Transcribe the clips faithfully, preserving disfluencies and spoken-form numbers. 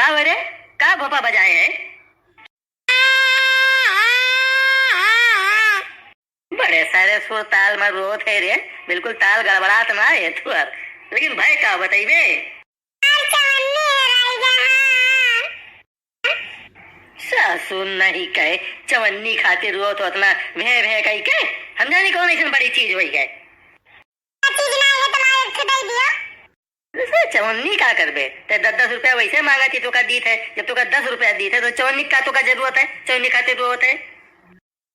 अरे, का भोपा बजाए है? बड़े सारे सुर ताल में रोत है रे, बिल्कुल ताल गड़बड़ात ना है तुअर। लेकिन भय का बतइबे? सासु नहीं कहे, चवन्नी खातिर रोत होत ना, भे भे कही के, हम जानी कौन ऐसन बड़ी चीज होई गए। चीज ना है तो लाओ, एक ठे दे दियो। जैसे चवन्नी का करबे? ते दस दस रुपया वैसे मांगा थी, तोका दीत है। जब तोका दस रुपया दीत है, तो चवन्नी का तोका जरूरत है? चवन्नी खातिर रोत है।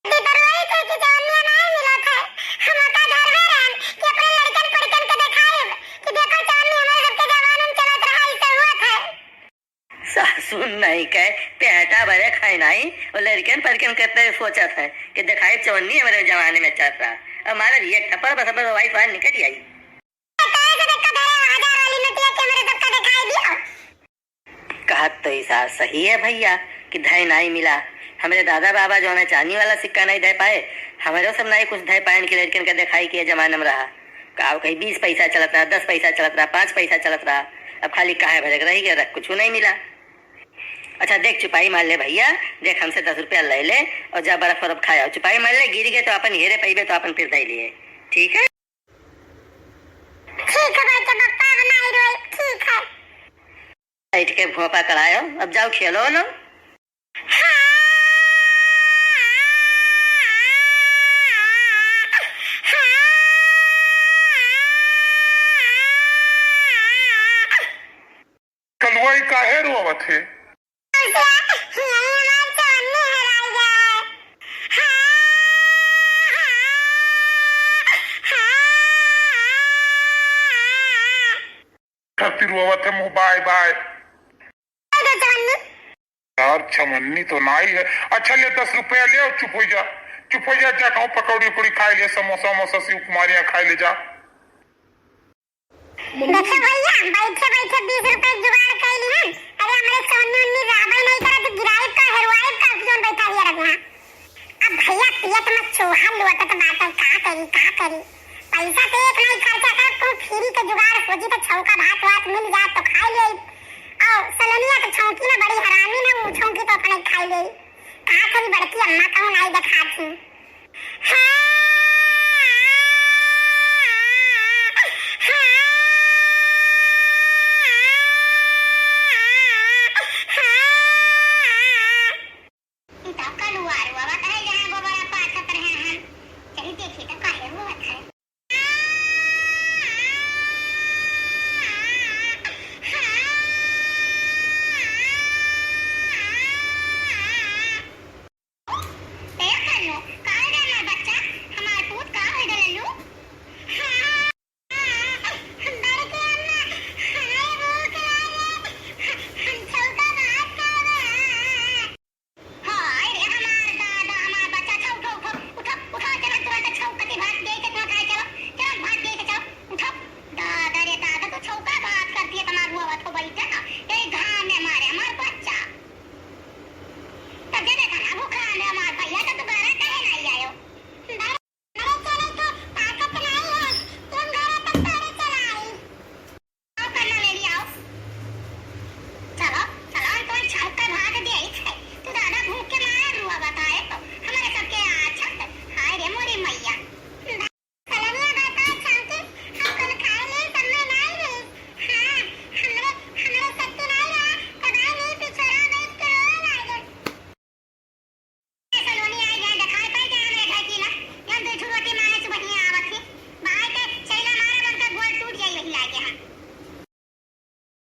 दी तो रोई थे कि चवन्नी नहीं मिलत है। हम ओका घर में रहन कि अपने लड़कन पड़कन के देखाइब कि देखो चवन्नी हमारे सबके जमाने में चलत रहा, ऐसे हुआ था। सासु नहीं कहे, पेटा भरे खाए नहीं, और लड़कन पड़कन के ते सोचत है कि देखाइब चवन्नी हमारे जमाने में चलत रहा। अब मारे एक थप्पड़ बस, बस वाइफ बाहर निकल आई। कहत तो ई सास सही है भइया कि धय नाई मिला। हमरे दादा बाबा जौन है चानी वाला सिक्का नाई धय पाए, हमरो सब नाई कुछ धय पाएन कि लड़कन के देखाई कि ये जमाना में रहा। का कही बीस पैसा चलत रहा, दस पैसा चलत रहा, पाँच पैसा चलत रहा, अब खाली काहे भरे के रही गया, कुछ नहीं मिला। अच्छा देख चुपाई मार ले भइया, देख हमसे दस रुपया ले ले और जा बर्फ वर्फ खाया। चुपाई मार ले, गिर गए तो अपन हेरे पइबे तो अपन फिर धय लिए, ठीक है? ठीक है बड़के पप्पा, अब नाई रोई, ठीक है। बैठ के भोपा कड़ायो, अब जाओ खेलो लो। कलुआई काहे रोवत है? खातिर रोवत है मुँह बाय बाय। यार, चवन्नी तो नाई है। अच्छा, ले, दस रुपया ले और चुप हो जा, चुप हो जा, जा कहूँ पकौड़ी उकौड़ी खाए ले, समोसा वमोसा, सेव कुमारियाँ खाए ले जा। देखे भइया, बैठे बैठे बीस रुपया जुगाड़ कइली हन। अरे, हमरे चवन्नी उन्नी रहबे नहीं करत, गिराइब का, हेरुआइब का, जौन बैठा हुआ रखना। अब भइया पियत में चूहा लोटत बाटे, का करी, का करी? पैसा तो एक नहीं खर्चा करत, कहूँ फ्री के जुगाड़ हो जी तो छौका भात वात मिल जात तो खाई लेई। और सलोनिया के छौकी ना बड़ी हरामी ना, ऊ छौकी तो अपने खाई लेई। का करी बड़की अम्मा कहूँ नहीं देखात ही। हाँ,